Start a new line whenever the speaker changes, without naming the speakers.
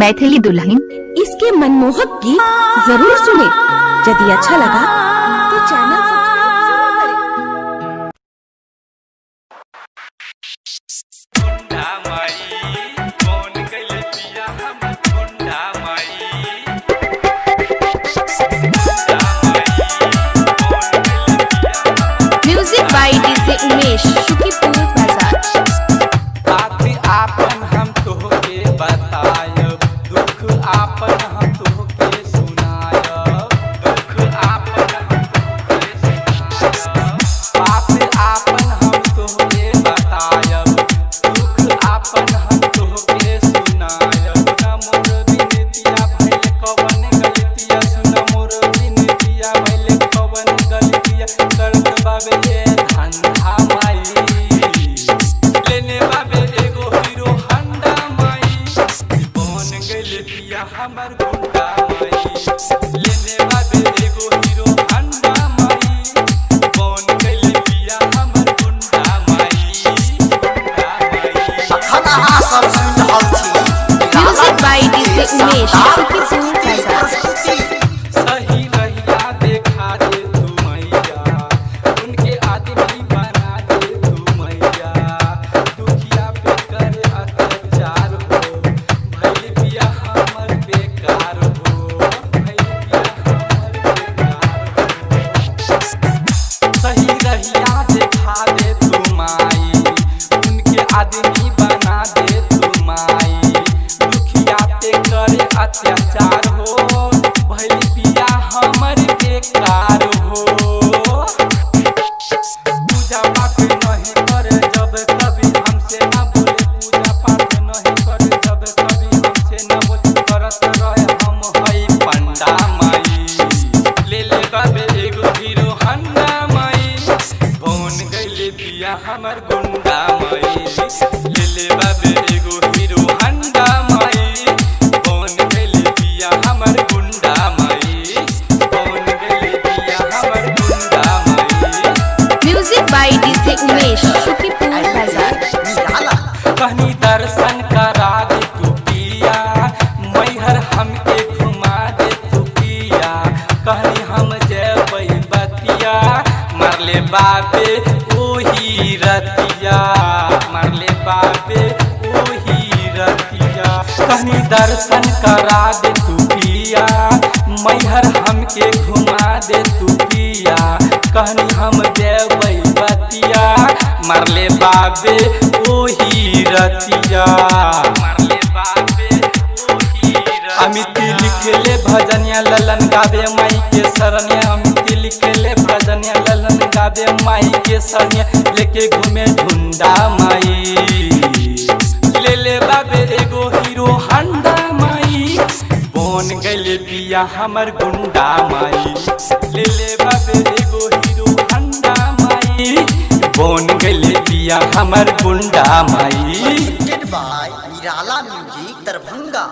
मैथिली दुल्हन।
इसके मनमोहक गीत जरूर सुने। यदि अच्छा लगा तो चैनल सब्सक्राइब जरूर करें।
Music by DJ Umesh, Shukipur बाजार।
बात आपन हम तोहके बतायब, दुख आपन हम तोहके सुनायब, दुख आपन हम तोहके सुनायब। बात आपन हम तोहके बतायब, दुख आपन हम तोहके सुनायब। न मोर विनतिया भइल कवन गलतिया, सुन मोर विनतिया भइल कवन गलतिया, करत बाबे ये धंधा माई। लेने बाबे एगो हीरो हंडा माई, बन गइल बिया हमर गुंडा माई। लेने बाबे एगो हीरो हंडा माई, बन गइल बिया हमर गुंडा माई, गुंडा माई।
अखन अहाँ सब सुनि रहल छी
music by DJ Umesh, Shukipur बाजार।
प्रस्तुति।
सही रहिया देखा दे तू मैया, उनके आदमी बना दे तू मैया। दुखिया पे करे अत्याचार हो, भइल बिया हमर बेकार हो, भइल बिया हमर बेकार हो। सही रहिया देखा दे तू माई, उनके आदमी बना दे तू माई। दुखिया पे करे अत्याचार हो, भइल बिया हमर बेकार हो। पूजा पाठ नहीं करे जब कभी हमसे ना बोले, पूजा पाठ नहीं करे जब कभी हमसे ना बोले, करत रहे हम हई पंडा माई। ले ले बाबे एगो हीरो हंडा माई, बन गइल बिया हमर गुंडा माई। ले ले बाबे एगो हीरो हंडा माई, बन गइल बिया हमर गुंडा माई, बन गइल बिया हमर गुंडा माई।
Music by DJ Umesh, Shukipur बाजार।
निराला।
कहनी दर्शन करा दे तू पिया, मैहर हमके घुमा दे तू पिया। कहनी हम जयबै बतिया, मरले बाबे ओही रतिया, मरले बाबे ओही रतिया। कहनी दर्शन करा दे तू पिया, मैहर हमके घुमा दे तू पिया। कहनी हम जयबै बतिया, मरले बाबे ओही रतिया, मरले बाबे ओही रतिया। अमित लिखले भजनिया ललन गावे माई के शरणिया, अमित लिखले भजनिया ललन गावे माई के शरणिया, लेके घूमे झुंडा माई। ले ले बाबे एगो हीरो हंडा माई, बन गइल बिया हमर गुंडा माई। ले ले बाबे एगो हीरो हंडा माई, बन गइल बिया हमर गुंडा माई।
Presented by Nirala music Darbhanga.